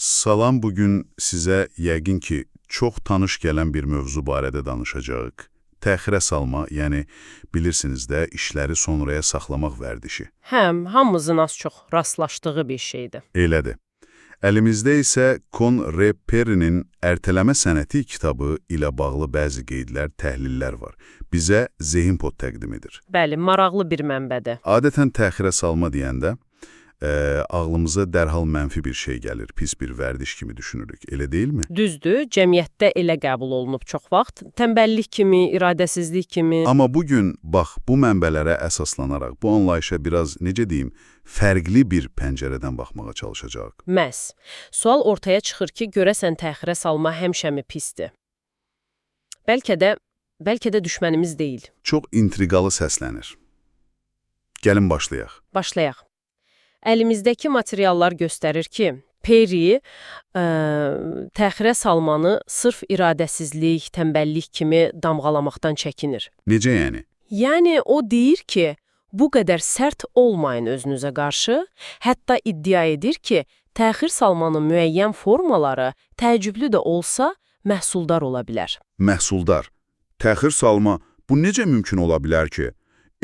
Salam, bugün sizə yəqin ki, çox tanış gələn bir mövzu barədə danışacağıq. Təxirə salma, yəni bilirsiniz də işləri sonraya saxlamaq vərdişi. Həm hamımızın az çox rastlaşdığı bir şeydir. Elədir. Əlimizdə isə Con R. Perry'nin Ertələmə Sənəti kitabı ilə bağlı bəzi qeydlər, təhlillər var. Bizə Zehinpod təqdim edir. Bəli, maraqlı bir mənbədir. Adətən təxirə salma deyəndə ağlımıza dərhal mənfi bir şey gəlir, pis bir vərdiş kimi düşünürük. Elə deyilmi? Düzdür, cəmiyyətdə elə qəbul olunub çox vaxt. Tənbəllik kimi, iradəsizlik kimi. Amma bugün, bax, bu mənbələrə əsaslanaraq bu anlayışa biraz, necə deyim, fərqli bir pəncərədən baxmağa çalışacağıq. Məhz. Sual ortaya çıxır ki, görəsən təxirə salma həmişəmi pisdir? Bəlkə də düşmənimiz deyil. Çox intriqalı səslənir. Gəlin başlayaq. Başlayaq. Əlimizdəki materiallar göstərir ki, Perry təxirə salmanı sırf iradəsizlik, tənbəllik kimi damğalamaqdan çəkinir. Necə yəni? Yəni o deyir ki, bu qədər sərt olmayın özünüzə qarşı, hətta iddia edir ki, təxir salmanın müəyyən formaları təəccüblü də olsa məhsuldar ola bilər. Məhsuldar. Təxir salma, bu necə mümkün ola bilər ki?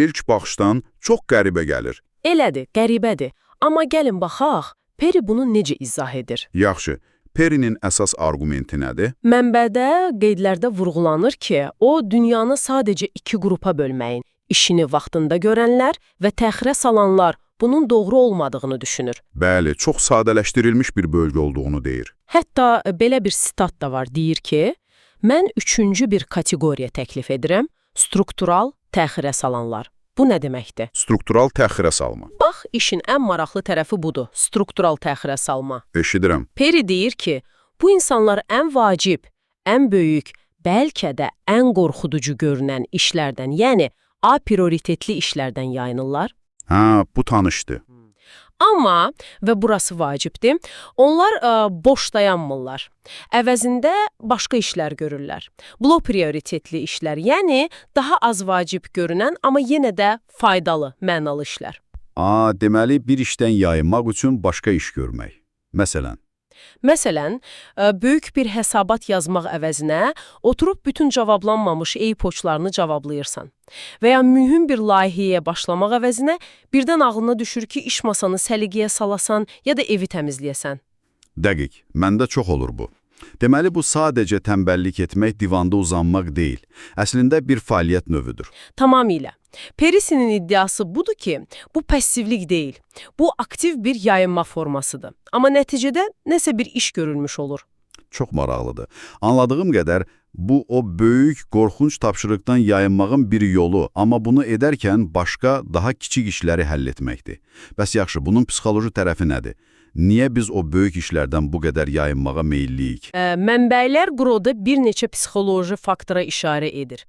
İlk baxışdan çox qəribə gəlir. Elədir, qəribədir. Amma gəlin baxaq, Perry bunu necə izah edir? Yaxşı, Perry'nin əsas arqumenti nədir? Mənbədə, qeydlərdə vurğulanır ki, o dünyanı sadəcə iki qrupa bölməyin, işini vaxtında görənlər və təxirə salanlar bunun doğru olmadığını düşünür. Bəli, çox sadələşdirilmiş bir bölgü olduğunu deyir. Hətta belə bir sitat da var, deyir ki, mən üçüncü bir kateqoriya təklif edirəm, struktural təxirə salanlar. Bu nə deməkdir? Struktural təxirə salma. Bax, işin ən maraqlı tərəfi budur, struktural təxirə salma. Eşidirəm. Perry deyir ki, bu insanlar ən vacib, ən böyük, bəlkə də ən qorxuducu görünən işlərdən, yəni A prioritetli işlərdən yayınırlar. Hə, bu tanışdı. Amma, və burası vacibdir, onlar boş dayanmırlar. Əvəzində başqa işlər görürlər. B prioritetli işlər, yəni daha az vacib görünən, amma yenə də faydalı, mənalı işlər. A, deməli bir işdən yayınmaq üçün başqa iş görmək. Məsələn, Məsələn, böyük bir hesabat yazmaq əvəzinə oturub bütün cavablanmamış e-poçtlarını cavablayırsan. Və ya mühüm bir layihəyə başlamaq əvəzinə birdən ağlına düşür ki, iş masanı səliqəyə salasan ya da evi təmizləyəsən. Dəqiq, məndə çox olur bu. Deməli bu sadəcə tənbəllik etmək, divanda uzanmaq deyil. Əslində bir fəaliyyət növüdür. Tamamilə. Perisinin iddiası budur ki, bu passivlik deyil. Bu aktiv bir yayınma formasıdır. Amma nəticədə nəsə bir iş görülmüş olur. Çox maraqlıdır. Anladığım qədər bu o böyük, qorxunc tapşırıqdan yayınmağın bir yolu, amma bunu edərkən başqa, daha kiçik işləri həll etməkdir. Bəs yaxşı, bunun psixoloji tərəfi nədir? Niyə biz o böyük işlərdən bu qədər yayınmağa meyilliyik? Mənbələr burada bir neçə psixoloji faktora işarə edir.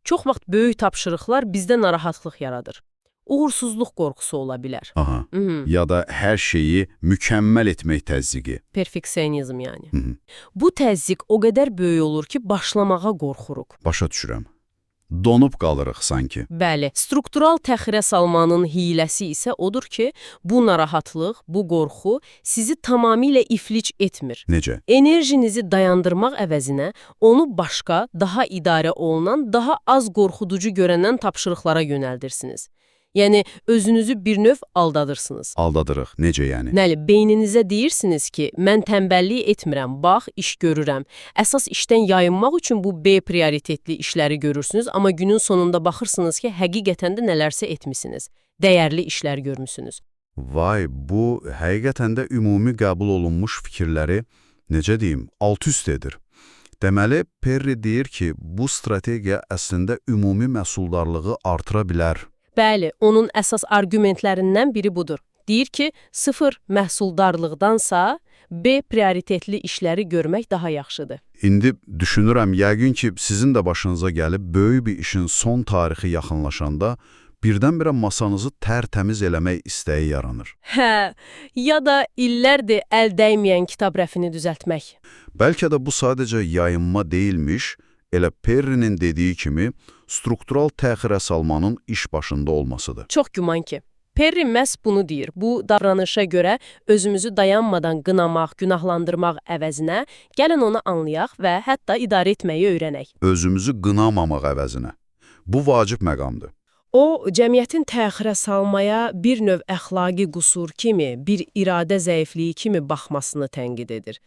Çox vaxt böyük tapşırıqlar bizdə narahatlıq yaradır. Uğursuzluq qorxusu ola bilər. Aha. Hı. Ya da hər şeyi mükəmməl etmək təzyiqi. Perfeksionizm yəni. Hı. Bu təzyiq o qədər böyük olur ki, başlamağa qorxuruq. Başa düşürəm. Donub qalırıq sanki. Bəli, struktural təxirə salmanın hiləsi isə odur ki, bu narahatlıq, bu qorxu sizi tamamilə iflic etmir. Necə? Enerjinizi dayandırmaq əvəzinə onu başqa, daha idarə olunan, daha az qorxuducu görünən tapşırıqlara yönəldirsiniz. Yəni özünüzü bir növ aldadırsınız. Aldadırıq. Necə yəni? Nəli, beyninizə deyirsiniz ki, mən tənbəllik etmirəm, bax, iş görürəm. Əsas işdən yayınmaq üçün bu B prioritetli işləri görürsünüz, amma günün sonunda baxırsınız ki, həqiqətən də nələrsə etmisiniz. Dəyərli işlər görmüsünüz. Vay, bu həqiqətən də ümumi qəbul olunmuş fikirləri, necə deyim, alt-üst edir. Deməli, Perry deyir ki, bu strategiya əslində ümumi məhsuldarlığı artıra bilər. Bəli, onun əsas arqumentlərindən biri budur. Deyir ki, sıfır məhsuldarlıqdansa B prioritetli işləri görmək daha yaxşıdır. İndi düşünürəm, yəqin ki, sizin də başınıza gəlib böyük bir işin son tarixi yaxınlaşanda birdən-birə masanızı tərtəmiz eləmək istəyi yaranır. Hə, ya da illərdir əl dəyməyən kitab rəfini düzəltmək. Bəlkə də bu sadəcə yayınma deyilmiş, elə Perry'nin dediyi kimi struktural təxirə salmanın iş başında olmasıdır. Çox güman ki. Perri məhz bunu deyir. Bu davranışa görə özümüzü dayanmadan qınamaq, günahlandırmaq əvəzinə gəlin onu anlayaq və hətta idarə etməyi öyrənək. Özümüzü qınamamaq əvəzinə. Bu vacib məqamdır. O, cəmiyyətin təxirə salmaya bir növ əxlaqi qüsur kimi, bir iradə zəifliyi kimi baxmasını tənqid edir.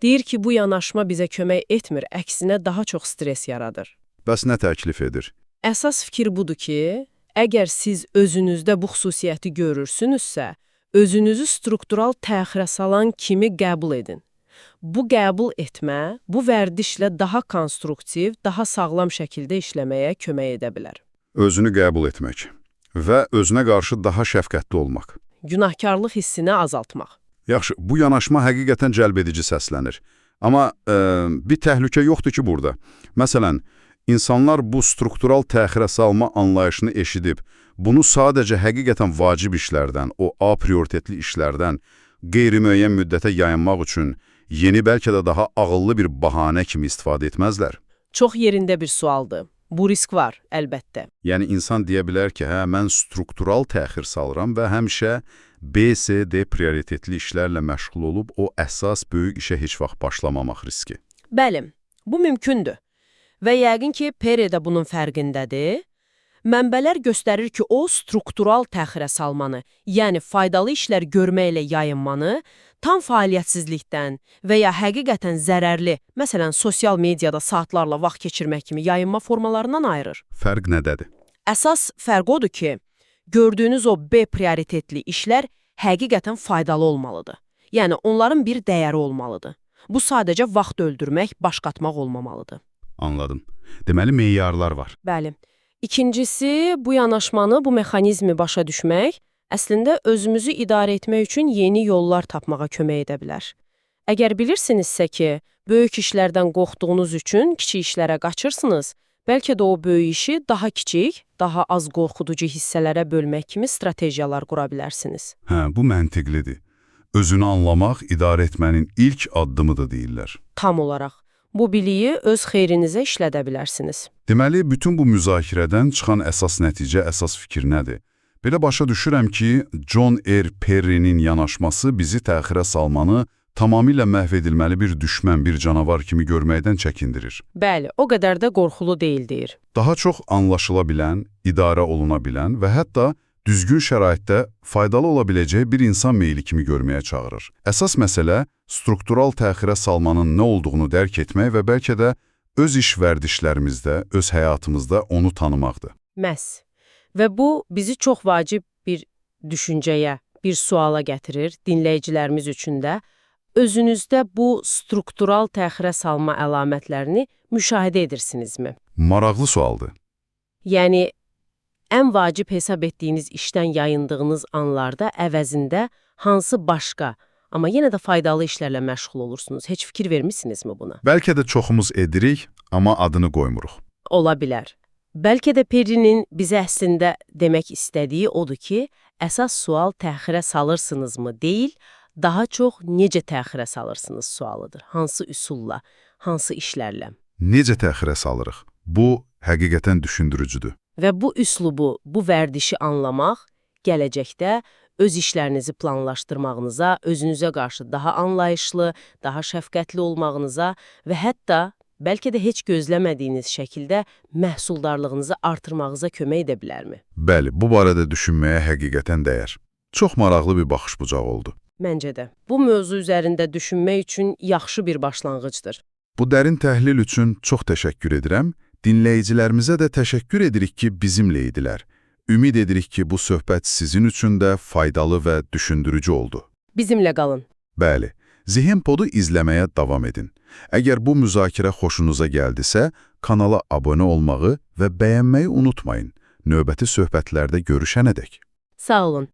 Deyir ki, bu yanaşma bizə kömək etmir, əksinə daha çox stres yaradır. Bəs nə təklif edir? Əsas fikir budur ki, əgər siz özünüzdə bu xüsusiyyəti görürsünüzsə, özünüzü struktural təxirə salan kimi qəbul edin. Bu qəbul etmə, bu vərdişlə daha konstruktiv, daha sağlam şəkildə işləməyə kömək edə bilər. Özünü qəbul etmək və özünə qarşı daha şəfqətli olmaq. Günahkarlıq hissini azaltmaq. Yaxşı, bu yanaşma həqiqətən cəlbedici səslənir. Amma bir təhlükə yoxdur ki burada. Məsələn, insanlar bu struktural təxirə salma anlayışını eşidib, bunu sadəcə həqiqətən vacib işlərdən, o A prioritetli işlərdən qeyri-müəyyən müddətə yayınmaq üçün yeni, bəlkə də daha ağıllı bir bahanə kimi istifadə etməzlər. Çox yerində bir sualdır. Bu risk var, əlbəttə. Yəni insan deyə bilər ki, hə, mən struktural təxir salıram və həmişə B, C, D prioritetli işlərlə məşğul olub o əsas böyük işə heç vaxt başlamamaq riski. Bəli, bu mümkündür. Və yəqin ki, Perry də bunun fərqindədir. Mənbələr göstərir ki, o struktural təxirə salmanı, yəni faydalı işlər görməklə yayınmanı tam fəaliyyətsizlikdən və ya həqiqətən zərərli, məsələn, sosial mediada saatlarla vaxt keçirmək kimi yayınma formalarından ayırır. Fərq nədədir? Əsas fərq odur ki, gördüyünüz o B prioritetli işlər həqiqətən faydalı olmalıdır. Yəni onların bir dəyəri olmalıdır. Bu sadəcə vaxt öldürmək, baş qatmaq olmamalıdır. Anladım. Deməli, meyarlar var. Bəli. İkincisi, bu yanaşmanı, bu mexanizmi başa düşmək əslində özümüzü idarə etmək üçün yeni yollar tapmağa kömək edə bilər. Əgər bilirsinizsə ki, böyük işlərdən qorxduğunuz üçün kiçik işlərə qaçırsınız, bəlkə də o böyük işi daha kiçik, daha az qorxuducu hissələrə bölmək kimi strategiyalar qura bilərsiniz. Hə, bu məntiqlidir. Özünü anlamaq, idarə etmənin ilk addımıdır deyirlər. Tam olaraq. Bu biliyi öz xeyrinizə işlədə bilərsiniz. Deməli, bütün bu müzakirədən çıxan əsas nəticə, əsas fikir nədir? Belə başa düşürəm ki, John R. Perry'nin yanaşması bizi təxirə salmanı tamamilə məhv edilməli bir düşmən, bir canavar kimi görməkdən çəkindirir. Bəli, o qədər də qorxulu deyil deyir. Daha çox anlaşıla bilən, idarə oluna bilən və hətta düzgün şəraitdə faydalı ola biləcəyi bir insan meyli kimi görməyə çağırır. Əsas məsələ struktural təxirə salmanın nə olduğunu dərk etmək və bəlkə də öz iş vərdişlərimizdə, öz həyatımızda onu tanımaqdır. Məhz. Və bu bizi çox vacib bir düşüncəyə, bir suala gətirir dinləyicilərimiz üçün də. Özünüzdə bu struktural təxirə salma əlamətlərini müşahidə edirsinizmi? Maraqlı sualdır. Yəni ən vacib hesab etdiyiniz işdən yayındığınız anlarda əvəzində hansı başqa, amma yenə də faydalı işlərlə məşğul olursunuz? Heç fikir vermisinizmi buna? Bəlkə də çoxumuz edirik, amma adını qoymuruq. Ola bilər. Bəlkə də Perinin bizə əslində demək istədiyi odur ki, əsas sual təxirə salırsınızmı deyil, daha çox necə təxirə salırsınız sualıdır. Hansı üsulla, hansı işlərlə? Necə təxirə salırıq? Bu, həqiqətən düşündürücüdür. Və bu üslubu, bu vərdişi anlamaq gələcəkdə öz işlərinizi planlaşdırmağınıza, özünüzə qarşı daha anlayışlı, daha şəfqətli olmağınıza və hətta bəlkə də heç gözləmədiyiniz şəkildə məhsuldarlığınızı artırmağınıza kömək edə bilərmi? Bəli, bu barədə düşünməyə həqiqətən dəyər. Çox maraqlı bir baxış bucağı oldu. Məncə də. Bu mövzu üzərində düşünmək üçün yaxşı bir başlanğıcdır. Bu dərin təhlil üçün çox təşəkkür edirəm. Dinləyicilərimizə də təşəkkür edirik ki, bizimlə idilər. Ümid edirik ki, bu söhbət sizin üçün də faydalı və düşündürücü oldu. Bizimlə qalın. Bəli, Zihin Podu izləməyə davam edin. Əgər bu müzakirə xoşunuza gəldisə, kanala abunə olmağı və bəyənməyi unutmayın. Növbəti söhbətlərdə görüşənədək. Sağ olun.